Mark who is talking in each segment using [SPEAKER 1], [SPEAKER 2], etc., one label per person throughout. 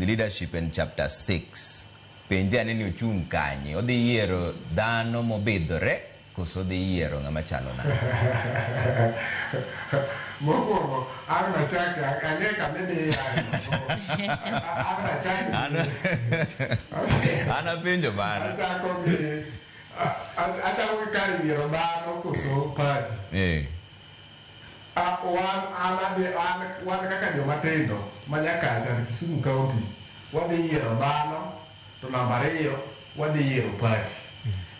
[SPEAKER 1] Leadership en chapter 6. Penje ane ni ochung' kanye? Odhi yiero dhano mobidhore koso odhi yiero ng'ama chalo nade?
[SPEAKER 2] Mokwongo, ang' nachak ang'e kama idhi yae. Ang' nachak
[SPEAKER 1] An apenjo mana.
[SPEAKER 2] Achako gi kar yiero dhano koso party. Wan an adhi an wan kaka joma tindo ma Nyakacha e Kisumu County wadhi yiero dhano to namba ariyo wadhi yiero party.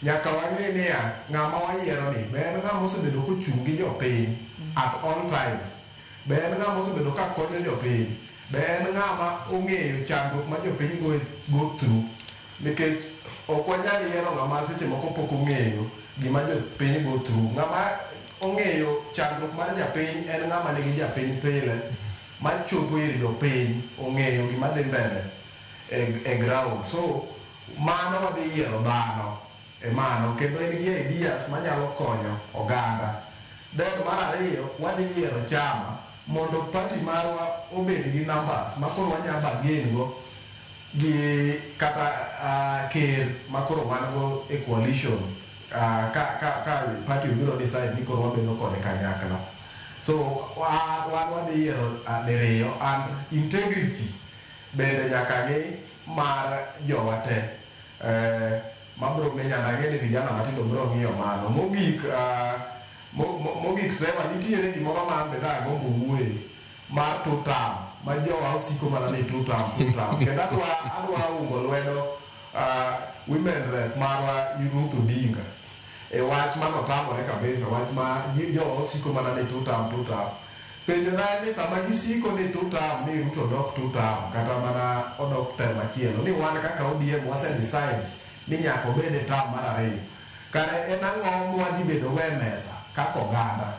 [SPEAKER 2] Nyaka wang'e niya ng'ama wayiero ni be en ng'ama osebedo kochung' gi jopiny at all times. Be en ng'ama osebedo ka konyo jopiny. Be en ng'ama ong'eyo chandruok ma jopiny go through. Nikech ok wanyal yiero ng'ama seche moko pok ong'eyo gima jopiny go through. Ng'ama ong'eyo chandruok mar japiny en ng'ama nigi japiny pile machopo ir jopiny ong'eyo gima dhi mbele e ground. So mano wadhi yiero dhano e mano kendo en gi ideas manyalo konyo oganda. Then mar ariyo wadhi yiero chama mondo party marwa obed gi numbers ma koro wanyalo bargain go gi kata ker ma koro wan go e coalition ka party obiro decide ni koro wabedo kode kanyakla. So wan wadhi yiero diriyo and integrity bende nyaka ng'i mar jowa te. Mabro menya ang'e ni vijana matindo bro ng'iyo mano. Mogik mogik Trevor nitiere gimoro ma an be dagombo wuoye mar two term ma jowa osiko mana ni two term, two term. Kendo adwa ungo lwedo women rep marwa Ruth Odinga e wach manotamore kabisa, wach ma jowa osiko mana ni two term, two term. Penjo na en ni sama gisiko ni two term ni Ruto dok two term kata mana odok term machielo ni wan kaka ODM wase decide ni nyaka obed e term mar ariyo. Kare en ang'o mwadhi bedo go e mesa kaka oganda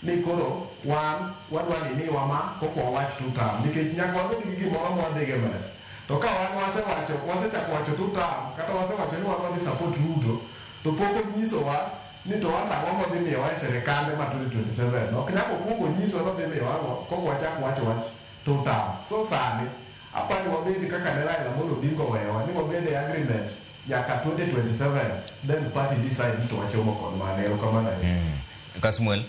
[SPEAKER 2] ni koro wan wadwa ni miwa ma koka wawach two term nikech nyaka wabed gi gimoro mwadhi go e mesa. To ka wan wasewacho wasechako wacho two term kata wasewacho ni wan wadhi support Ruto to pok onyisowa ni to wan ang'o modhi miyowa e sirikande ma 2027. Ok nyaka okuong onyiswa ni odhi miyowa ang'o koka wachak wacho wach two term. So sani apani wabed kaka ne Raila Amolo Odinga oweyowa ni wabed e agreement nyaka 2027 then party decide ni to wachomo kod mane. Erokamano ahinya.
[SPEAKER 1] Kasmuel.